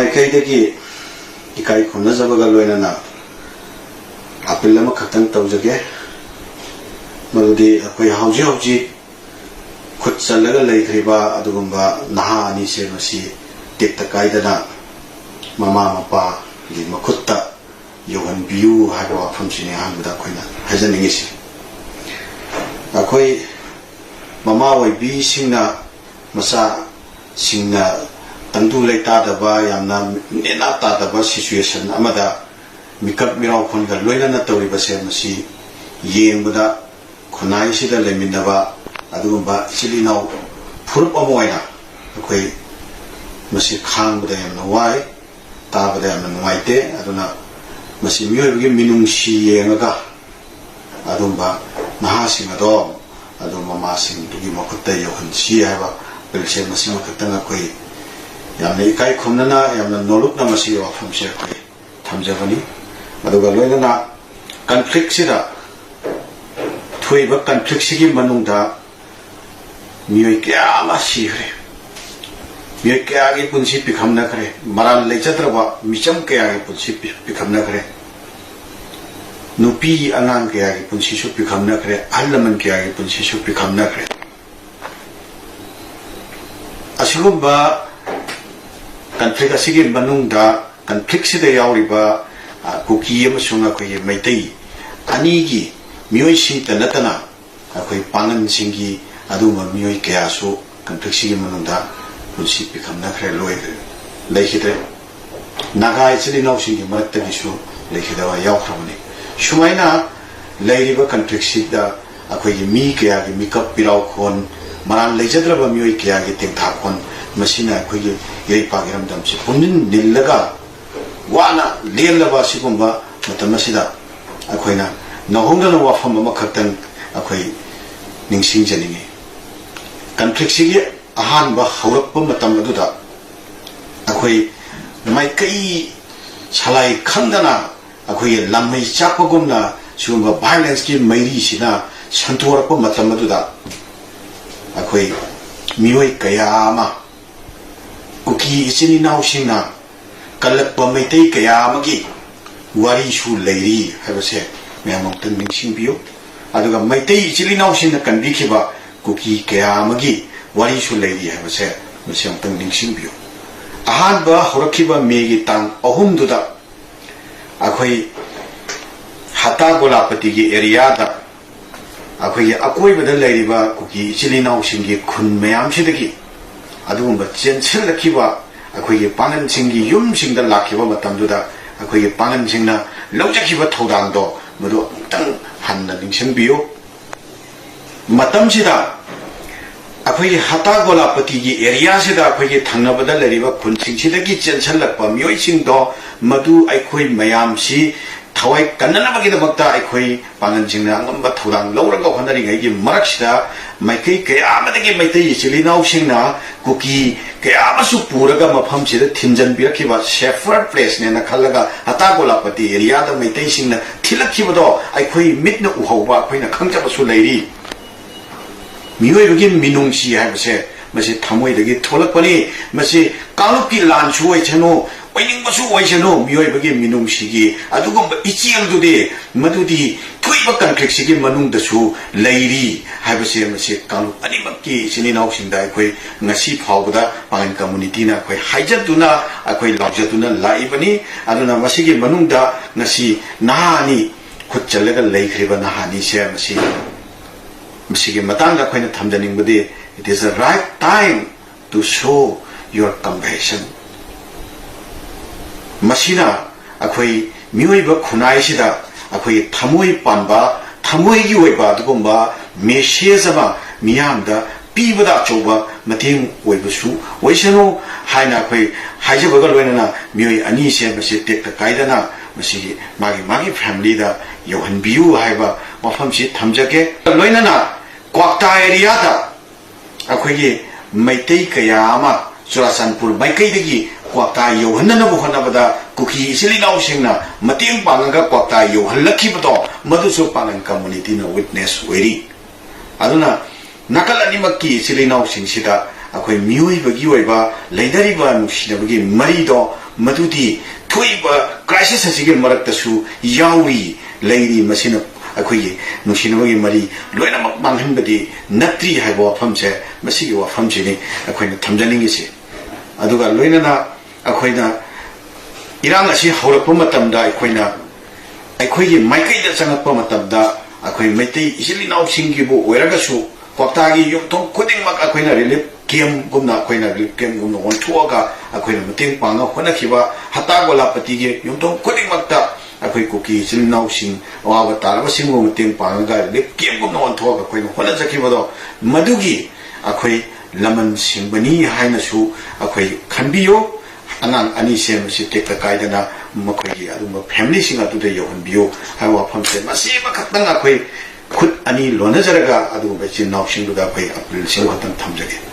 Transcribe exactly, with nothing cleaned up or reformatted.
ꯃꯥꯏꯀꯩꯗꯒꯤ ꯏꯀꯥꯏ ꯈꯨꯝꯅꯖꯕꯒ ꯂꯣꯏꯅꯅ ꯑꯄꯤꯜ ꯑꯃꯈꯛꯇꯪ ꯇꯧꯖꯒꯦ꯫ ꯃꯗꯨꯗꯤ ꯑꯩꯈꯣꯏ ꯍꯧꯖꯤꯛ ꯍꯧꯖꯤꯛ ꯈꯨꯠ ꯆꯜꯂꯒ ꯂꯩꯈ꯭ꯔꯤꯕ ꯑꯗꯨꯒꯨꯝꯕ ꯅꯍꯥ ꯑꯅꯤꯁꯦ ꯃꯁꯤ ꯇꯦꯛꯇ ꯀꯥꯏꯗꯅ ꯃꯃꯥ ꯃꯄꯥꯒꯤ ꯃꯈꯨꯠꯇ ꯌꯧꯍꯟꯕꯤꯌꯨ ꯍꯥꯏꯕ ꯋꯥꯐꯝꯁꯤꯅꯤ ꯑꯍꯥꯟꯕꯗ ꯑꯩꯈꯣꯏꯅ ꯍꯥꯏꯖꯅꯤꯡꯉꯤꯁꯤ꯫ ꯑꯩꯈꯣꯏ ꯃꯃꯥ ꯑꯣꯏꯕꯤꯁꯤꯡꯅ ꯃꯆꯥꯁꯤꯡꯅ ꯇꯪꯗꯨ ꯂꯩꯇꯥꯗꯕ, ꯌꯥꯝꯅ ꯅꯦꯅꯥ ꯇꯥꯗꯕ ꯁꯤꯆꯨꯋꯦꯁꯟ ꯑꯃꯗ ꯃꯤꯀꯞ ꯃꯤꯔꯥꯎꯈꯣꯟꯒ ꯂꯣꯏꯅꯅ ꯇꯧꯔꯤꯕꯁꯦ, ꯃꯁꯤ ꯌꯦꯡꯕꯗ ꯈꯨꯟꯅꯥꯏꯁꯤꯗ ꯂꯩꯃꯤꯟꯅꯕ ꯑꯗꯨꯒꯨꯝꯕ ꯏꯆꯤꯜ ꯏꯅꯥꯎ ꯐꯨꯔꯨꯞ ꯑꯃ ꯑꯣꯏꯅ ꯑꯩꯈꯣꯏ ꯃꯁꯤ ꯈꯥꯡꯕꯗ ꯌꯥꯝꯅ ꯋꯥꯏ, ꯇꯥꯕꯗ ꯌꯥꯝꯅ ꯅꯨꯡꯉꯥꯏꯇꯦ꯫ ꯑꯗꯨꯅ ꯃꯁꯤ ꯃꯤꯑꯣꯏꯕꯒꯤ ꯃꯤꯅꯨꯡꯁꯤ ꯌꯦꯡꯉꯒ ꯑꯗꯨꯝꯕ ꯅꯍꯥꯁꯤꯡ ꯑꯗꯣ ꯑꯗꯨꯝ ꯃꯃꯥꯁꯤꯡꯗꯨꯒꯤ ꯃꯈꯨꯠꯇ ꯌꯧꯍꯟꯁꯤ ꯍꯥꯏꯕ ꯄ꯭ꯔꯦꯁꯔ ꯃꯁꯤꯃꯈꯛꯇꯪ ꯑꯩꯈꯣꯏ ꯌꯥꯝꯅ ꯏꯀꯥꯏ ꯈꯨꯝꯅꯅ, ꯌꯥꯝꯅ ꯅꯣꯂꯨꯛꯅ ꯃꯁꯤꯒꯤ ꯋꯥꯐꯝꯁꯦ ꯑꯩꯈꯣꯏ ꯊꯝꯖꯕꯅꯤ꯫ ꯑꯗꯨꯒ ꯂꯣꯏꯅꯅ ꯀꯟꯐ꯭ꯂꯤꯛꯁꯤꯗ, ꯊꯣꯛꯏꯕ ꯀꯟꯐ꯭ꯂꯤꯛꯁꯤꯒꯤ ꯃꯅꯨꯡꯗ ꯃꯤꯑꯣꯏ ꯀꯌꯥ ꯑꯃ ꯁꯤꯈ꯭ꯔꯦ꯫ ꯃꯤꯑꯣꯏ ꯀꯌꯥꯒꯤ ꯄꯨꯟꯁꯤ ꯄꯤꯈꯝꯅꯈ꯭ꯔꯦ꯫ ꯃꯔꯥꯜ ꯂꯩꯖꯗ꯭ꯔꯕ ꯃꯤꯆꯝ ꯀꯌꯥꯒꯤ ꯄꯨꯟꯁꯤ ꯄꯤ-, ꯄꯤꯈꯝꯅꯈ꯭ꯔꯦ꯫ ꯅꯨꯄꯤ ꯑꯉꯥꯡ ꯀꯌꯥꯒꯤ ꯄꯨꯟꯁꯤꯁꯨ ꯄꯤꯈꯝꯅꯈ꯭ꯔꯦ꯫ ꯑꯍꯜ ꯂꯃꯟ ꯀꯌꯥꯒꯤ ꯄꯨꯟꯁꯤꯁꯨ ꯄꯤꯈꯝꯅꯈ꯭ꯔꯦ꯫ ꯑꯁꯤꯒꯨꯝꯕ ꯀꯟꯐ꯭ꯂꯤꯛ ꯑꯁꯤꯒꯤ ꯃꯅꯨꯡꯗ ꯀꯟꯐ꯭ꯂꯤꯛꯁꯤꯗ ꯌꯥꯎꯔꯤꯕ, ꯑ, ꯀꯨꯀꯤ ꯑꯃꯁꯨꯡ ꯑꯩꯈꯣꯏꯒꯤ ꯃꯩꯇꯩ ꯑꯅꯤꯒꯤ ꯃꯤꯑꯣꯏꯁꯤꯡꯇ ꯅꯠꯇꯅ ꯑꯩꯈꯣꯏ ꯄꯥꯡꯒꯟꯁꯤꯡꯒꯤ ꯑꯗꯨꯒꯨꯝꯕ ꯃꯤꯑꯣꯏ ꯀꯌꯥꯁꯨ ꯀꯟꯐ꯭ꯂꯤꯛꯁꯤꯒꯤ ꯃꯅꯨꯡꯗ ꯄꯨꯟꯁꯤ ꯄꯤꯈꯝꯅꯈ꯭ꯔꯦ, ꯂꯣꯏꯈ꯭ꯔꯦ, ꯂꯩꯈꯤꯗ꯭ꯔꯦ꯫ ꯅꯥꯒꯥ ꯏꯆꯤꯜ ꯏꯅꯥꯎꯁꯤꯡꯒꯤ ꯃꯔꯛꯇꯒꯤꯁꯨ ꯂꯩꯈꯤꯗꯕ ꯌꯥꯎꯈ꯭ꯔꯕꯅꯤ꯫ ꯁꯨꯃꯥꯏꯅ ꯂꯩꯔꯤꯕ ꯀꯟꯐ꯭ꯂꯤꯛꯁꯤꯗ ꯑꯩꯈꯣꯏꯒꯤ ꯃꯤ ꯀꯌꯥꯒꯤ ꯃꯤꯀꯞ ꯄꯤꯔꯥꯎꯈꯣꯟ, ꯃꯔꯥꯜ ꯂꯩꯖꯗ꯭ꯔꯕ ꯃꯤꯑꯣꯏ ꯀꯌꯥꯒꯤ ꯇꯦꯡꯊꯥꯈꯣꯟ, ꯃꯁꯤꯅ ꯑꯩꯈꯣꯏꯒꯤ ꯏꯔꯩꯄꯥꯛ ꯏꯔꯝꯗꯝꯁꯤ ꯄꯨꯝꯅꯤꯜ ꯅꯤꯜꯂꯒ ꯋꯥꯅ ꯂꯦꯜꯂꯕ ꯑꯁꯤꯒꯨꯝꯕ ꯃꯇꯝ ꯑꯁꯤꯗ ꯑꯩꯈꯣꯏꯅ ꯅꯧꯍꯧꯅꯅ ꯋꯥꯐꯝ ꯑꯃꯈꯛꯇꯪ ꯑꯩꯈꯣꯏ ꯅꯤꯡꯁꯤꯡꯖꯅꯤꯡꯏ꯫ ꯀꯟꯐ꯭ꯂꯤꯛꯁꯤꯒꯤ ꯑꯍꯥꯟꯕ ꯍꯧꯔꯛꯄ ꯃꯇꯝ ꯑꯗꯨꯗ ꯑꯩꯈꯣꯏ ꯃꯥꯏꯀꯩ ꯁꯂꯥꯏ ꯈꯪꯗꯅ ꯑꯩꯈꯣꯏꯒꯤ ꯂꯥꯡꯃꯩ ꯆꯥꯛꯄꯒꯨꯝꯅ ꯁꯤꯒꯨꯝꯕ ꯚꯥꯏꯑꯣꯂꯦꯟꯁꯀꯤ ꯃꯩꯔꯤꯁꯤꯅ ꯁꯟꯗꯣꯔꯛꯄ ꯃꯇꯝ ꯑꯗꯨꯗ ꯑꯩꯈꯣꯏ ꯃꯤꯑꯣꯏ ꯀꯌꯥ ꯑꯃ ꯀꯨꯀꯤ ꯏꯆꯤꯟ ꯏꯅꯥꯎꯁꯤꯡꯅ ꯀꯜꯂꯛꯄ ꯃꯩꯇꯩ ꯀꯌꯥ ꯑꯃꯒꯤ ꯋꯥꯔꯤꯁꯨ ꯂꯩꯔꯤ ꯍꯥꯏꯕꯁꯦ ꯃꯌꯥꯝ ꯑꯃꯨꯛꯇꯪ ꯅꯤꯡꯁꯤꯡꯕꯤꯌꯨ꯫ ꯑꯗꯨꯒ ꯃꯩꯇꯩ ꯏꯆꯤꯜ ꯏꯅꯥꯎꯁꯤꯡꯅ ꯀꯟꯕꯤꯈꯤꯕ ꯀꯨꯀꯤ ꯀꯌꯥ ꯑꯃꯒꯤ ꯋꯥꯔꯤꯁꯨ ꯂꯩꯔꯤ ꯍꯥꯏꯕꯁꯦ ꯃꯁꯤ ꯑꯃꯨꯛꯇꯪ ꯅꯤꯡꯁꯤꯡꯕꯤꯌꯨ꯫ ꯑꯍꯥꯟꯕ ꯍꯧꯔꯛꯈꯤꯕ ꯃꯦꯒꯤ ꯇꯥꯡ ꯑꯍꯨꯝꯗꯨꯗ ꯑꯩꯈꯣꯏ ꯍꯇꯥ ꯒꯣꯂꯥꯄꯇꯤꯒꯤ ꯑꯦꯔꯤꯌꯥꯗ ꯑꯩꯈꯣꯏꯒꯤ ꯑꯀꯣꯏꯕꯗ ꯂꯩꯔꯤꯕ ꯀꯨꯀꯤ ꯏꯆꯤꯜ ꯏꯅꯥꯎꯁꯤꯡꯒꯤ ꯈꯨꯟ ꯃꯌꯥꯝꯁꯤꯗꯒꯤ ꯑꯗꯨꯒꯨꯝꯕ ꯆꯦꯟꯁꯤꯜꯂꯛꯈꯤꯕ ꯑꯩꯈꯣꯏꯒꯤ ꯄꯥꯡꯒꯜꯁꯤꯡꯒꯤ ꯌꯨꯝꯁꯤꯡꯗ ꯂꯥꯛꯈꯤꯕ ꯃꯇꯝꯗꯨꯗ ꯑꯩꯈꯣꯏꯒꯤ ꯄꯥꯡꯒꯜꯁꯤꯡꯅ ꯂꯧꯖꯈꯤꯕ ꯊꯧꯗꯥꯡꯗꯣ ꯃꯗꯨ ꯑꯃꯨꯛꯇꯪ ꯍꯟꯅ ꯅꯤꯡꯁꯤꯡꯕꯤꯌꯨ꯫ ꯃꯇꯝꯁꯤꯗ ꯑꯩꯈꯣꯏꯒꯤ ꯍꯇꯥ ꯒꯣꯂꯥꯄꯇꯤꯒꯤ ꯑꯦꯔꯤꯌꯥꯁꯤꯗ ꯑꯩꯈꯣꯏꯒꯤ ꯊꯪꯅꯕꯗ ꯂꯩꯔꯤꯕ ꯈꯨꯟꯁꯤꯡꯁꯤꯗꯒꯤ ꯆꯦꯟꯁꯤꯜꯂꯛꯄ ꯃꯤꯑꯣꯏꯁꯤꯡꯗꯣ ꯃꯗꯨ ꯑꯩꯈꯣꯏ ꯃꯌꯥꯝꯁꯤ ꯊꯋꯥꯏ ꯀꯟꯅꯅꯕꯒꯤꯗꯃꯛꯇ ꯑꯩꯈꯣꯏ ꯄꯥꯡꯒꯜꯁꯤꯡꯅ ꯑꯉꯝꯕ ꯊꯧꯗꯥꯡ ꯂꯧꯔꯒ ꯍꯣꯠꯅꯔꯤꯉꯩꯒꯤ ꯃꯔꯛꯁꯤꯗ ꯃꯥꯏꯀꯩ ꯀꯌꯥ ꯑꯃꯗꯒꯤ ꯃꯩꯇꯩ ꯏꯆꯤꯜ ꯏꯅꯥꯎꯁꯤꯡꯅ ꯀꯨꯀꯤ ꯀꯌꯥ ꯑꯃꯁꯨ ꯄꯨꯔꯒ ꯃꯐꯝꯁꯤꯗ ꯊꯤꯟꯖꯟꯕꯤꯔꯛꯈꯤꯕ ꯁꯦꯐꯔ ꯄ꯭ꯂꯦꯁꯅꯦꯅ ꯈꯜꯂꯒ ꯍꯇꯥ ꯒꯣꯂꯥꯄꯇꯤ ꯑꯦꯔꯤꯌꯥꯗ ꯃꯩꯇꯩꯁꯤꯡꯅ ꯊꯤꯜꯂꯛꯈꯤꯕꯗꯣ ꯑꯩꯈꯣꯏ ꯃꯤꯠꯅ ꯎꯍꯧꯕ ꯑꯩꯈꯣꯏꯅ ꯈꯪꯖꯕꯁꯨ ꯂꯩꯔꯤ꯫ ꯃꯤꯑꯣꯏꯕꯒꯤ ꯃꯤꯅꯨꯡꯁꯤ ꯍꯥꯏꯕꯁꯦ ꯃꯁꯤ ꯊꯃꯣꯏꯗꯒꯤ ꯊꯣꯛꯂꯛꯄꯅꯤ꯫ ꯃꯁꯤ ꯀꯥꯡꯂꯨꯞꯀꯤ ꯂꯥꯟꯁꯨ ꯑꯣꯏꯁꯅꯨ, ꯑꯣꯏꯅꯤꯡꯕꯁꯨ ꯑꯣꯏꯁꯅꯨ, ꯃꯤꯑꯣꯏꯕꯒꯤ ꯃꯤꯅꯨꯡꯁꯤꯒꯤ ꯑꯗꯨꯒꯨꯝꯕ ꯏꯆꯦꯜꯗꯨꯗꯤ ꯃꯗꯨꯗꯤ ꯊꯣꯛꯏꯕ ꯀꯟꯐ꯭ꯂꯤꯛꯁꯤꯒꯤ ꯃꯅꯨꯡꯗꯁꯨ ꯂꯩꯔꯤ ꯍꯥꯏꯕꯁꯦ ꯃꯁꯤ ꯀꯥꯡꯂꯨꯞ ꯑꯅꯤꯃꯛꯀꯤ ꯏꯆꯤꯟ ꯏꯅꯥꯎꯁꯤꯡꯗ ꯑꯩꯈꯣꯏ ꯉꯁꯤ ꯐꯥꯎꯕꯗ ꯄꯥꯡꯒꯜ ꯀꯝꯃꯨꯅꯤꯇꯤꯅ ꯑꯩꯈꯣꯏ ꯍꯥꯏꯖꯗꯨꯅ, ꯑꯩꯈꯣꯏ ꯂꯥꯎꯖꯗꯨꯅ ꯂꯥꯛꯏꯕꯅꯤ꯫ ꯑꯗꯨꯅ ꯃꯁꯤꯒꯤ ꯃꯅꯨꯡꯗ ꯉꯁꯤ ꯅꯍꯥ ꯑꯅꯤ ꯈꯨꯠ ꯆꯜꯂꯒ ꯂꯩꯈ꯭ꯔꯤꯕ ꯅꯍꯥ ꯑꯅꯤꯁꯦ ꯃꯁꯤ, ꯃꯁꯤꯒꯤ ꯃꯇꯥꯡꯗ ꯑꯩꯈꯣꯏꯅ ꯊꯝꯖꯅꯤꯡꯕꯗꯤ, it is the right time to show your compassion. ꯃꯁꯤꯅ ꯑꯩꯈꯣꯏ ꯃꯤꯑꯣꯏꯕ ꯈꯨꯟꯅꯥꯏꯁꯤꯗ ꯑꯩꯈꯣꯏꯒꯤ ꯊꯃꯣꯏ ꯄꯥꯟꯕ, ꯊꯃꯣꯏꯒꯤ ꯑꯣꯏꯕ ꯑꯗꯨꯒꯨꯝꯕ ꯃꯦꯁꯦꯖ ꯑꯃ ꯃꯤꯌꯥꯝꯗ ꯄꯤꯕꯗ ꯑꯆꯧꯕ ꯃꯇꯦꯡ ꯑꯣꯏꯕꯁꯨ ꯑꯣꯏꯁꯅꯨ ꯍꯥꯏꯅ ꯑꯩꯈꯣꯏ ꯍꯥꯏꯖꯕꯒ ꯂꯣꯏꯅꯅ ꯃꯤꯑꯣꯏ ꯑꯅꯤꯁꯦ ꯃꯁꯤ ꯇꯦꯛꯇ ꯀꯥꯏꯗꯅ ꯃꯁꯤꯒꯤ ꯃꯥꯒꯤ ꯃꯥꯒꯤ ꯐꯦꯃꯤꯂꯤꯗ ꯌꯧꯍꯟꯕꯤꯌꯨ ꯍꯥꯏꯕ ꯋꯥꯐꯝꯁꯤ ꯊꯝꯖꯒꯦ꯫ ꯂꯣꯏꯅꯅ ꯀ꯭ꯋꯥꯛꯇꯥ ꯑꯦꯔꯤꯌꯥꯗ ꯑꯩꯈꯣꯏꯒꯤ ꯃꯩꯇꯩ ꯀꯌꯥ ꯑꯃ ꯆꯨꯔꯥꯆꯥꯟꯄꯨꯔ ꯃꯥꯏꯀꯩꯗꯒꯤ ꯀ꯭ꯋꯥꯛꯇꯥ ꯌꯧꯍꯟꯅꯅꯕ ꯍꯣꯠꯅꯕꯗ ꯀꯨꯀꯤ ꯏꯆꯤꯜ ꯏꯅꯥꯎꯁꯤꯡꯅ ꯃꯇꯦꯡ ꯄꯥꯡꯉꯒ ꯀ꯭ꯋꯥꯛꯇꯥ ꯌꯧꯍꯜꯂꯛꯈꯤꯕꯗꯣ ꯃꯗꯨꯁꯨ ꯄꯥꯡꯒꯜ ꯀꯝꯃꯨꯅꯤꯇꯤꯅ ꯋꯤꯠꯅꯦꯁ ꯑꯣꯏꯔꯤ꯫ ꯑꯗꯨꯅ ꯅꯥꯀꯜ ꯑꯅꯤꯃꯛꯀꯤ ꯏꯆꯤꯜ ꯏꯅꯥꯎꯁꯤꯡꯁꯤꯗ ꯑꯩꯈꯣꯏ ꯃꯤꯑꯣꯏꯕꯒꯤ ꯑꯣꯏꯕ ꯂꯩꯅꯔꯤꯕ ꯅꯨꯡꯁꯤꯅꯕꯒꯤ ꯃꯔꯤꯗꯣ ꯃꯗꯨꯗꯤ ꯊꯣꯛꯏꯕ crisis ꯑꯁꯤꯒꯤ ꯃꯔꯛꯇꯁꯨ ꯌꯥꯎꯔꯤ, ꯂꯩꯔꯤ꯫ ꯃꯁꯤꯅ ꯑꯩꯈꯣꯏꯒꯤ ꯅꯨꯡꯁꯤꯅꯕꯒꯤ ꯃꯔꯤ ꯂꯣꯏꯅꯃꯛ ꯃꯥꯡꯍꯟꯕꯗꯤ ꯅꯠꯇ꯭ꯔꯤ ꯍꯥꯏꯕ ꯋꯥꯐꯝꯁꯦ, ꯃꯁꯤꯒꯤ ꯋꯥꯐꯝꯁꯤꯅꯤ ꯑꯩꯈꯣꯏꯅ ꯊꯝꯖꯅꯤꯡꯉꯤꯁꯤ꯫ ꯑꯗꯨꯒ ꯂꯣꯏꯅꯅ ꯑꯩꯈꯣꯏꯅ ꯏꯔꯥꯡ ꯑꯁꯤ ꯍꯧꯔꯛꯄ ꯃꯇꯝꯗ ꯑꯩꯈꯣꯏꯅ, ꯑꯩꯈꯣꯏꯒꯤ ꯃꯥꯏꯀꯩꯗ ꯆꯪꯉꯛꯄ ꯃꯇꯝꯗ, ꯑꯩꯈꯣꯏ ꯃꯩꯇꯩ ꯏꯆꯤꯜ ꯏꯅꯥꯎꯁꯤꯡꯒꯤꯕꯨ ꯑꯣꯏꯔꯒꯁꯨ, ꯀ꯭ꯋꯥꯛꯇꯥꯒꯤ ꯌꯨꯝꯊꯣꯡ ꯈꯨꯗꯤꯡꯃꯛ ꯑꯩꯈꯣꯏꯅ relief camp ꯒꯨꯝꯅ, ꯑꯩꯈꯣꯏꯅ relief camp ꯒꯨꯝꯅ ꯑꯣꯟꯊꯣꯛꯑꯒ ꯑꯩꯈꯣꯏꯅ ꯃꯇꯦꯡ ꯄꯥꯡꯅ ꯍꯣꯠꯅꯈꯤꯕ, ꯍꯇꯥ ꯒꯣꯂꯥꯄꯇꯤꯒꯤ ꯌꯨꯝꯊꯣꯡ ꯈꯨꯗꯤꯡꯃꯛꯇ ꯑꯩꯈꯣꯏ ꯀꯨꯀꯤ ꯏꯆꯤꯜ ꯏꯅꯥꯎꯁꯤꯡ, ꯑꯋꯥꯕ ꯇꯥꯔꯕꯁꯤꯡꯕꯨ ꯃꯇꯦꯡ ꯄꯥꯡꯉꯒ relief camp ꯒꯨꯝꯅ ꯑꯣꯟꯊꯣꯛꯑꯒ ꯑꯩꯈꯣꯏꯅ ꯍꯣꯠꯅꯖꯈꯤꯕꯗꯣ, ꯃꯗꯨꯒꯤ ꯑꯩꯈꯣꯏ ꯂꯃꯟ ꯁꯤꯡꯕꯅꯤ ꯍꯥꯏꯅꯁꯨ ꯑꯩꯈꯣꯏ ꯈꯟꯕꯤꯌꯨ꯫ ꯑꯉꯥꯡ ꯑꯅꯤ ꯁꯦꯝꯕꯁꯤ ꯇꯦꯛꯇ ꯀꯥꯏꯗꯅ ꯃꯈꯣꯏꯒꯤ ꯑꯗꯨꯒꯨꯝꯕ family ꯁꯤꯡ ꯑꯗꯨꯗ ꯌꯧꯍꯟꯕꯤꯌꯨ ꯍꯥꯏꯕ ꯋꯥꯐꯝꯁꯦ, ꯃꯁꯤ ꯑꯃꯈꯛꯇꯪ ꯑꯩꯈꯣꯏ ꯈꯨꯠ ꯑꯅꯤ ꯂꯣꯟꯅꯖꯔꯒ ꯑꯗꯨꯒꯨꯝꯕ ꯏꯆꯤꯜ ꯏꯅꯥꯎꯁꯤꯡꯗꯨꯗ ꯑꯩꯈꯣꯏ appeal ꯁꯤꯡ ꯈꯛꯇꯪ ꯊꯝꯖꯒꯦ꯫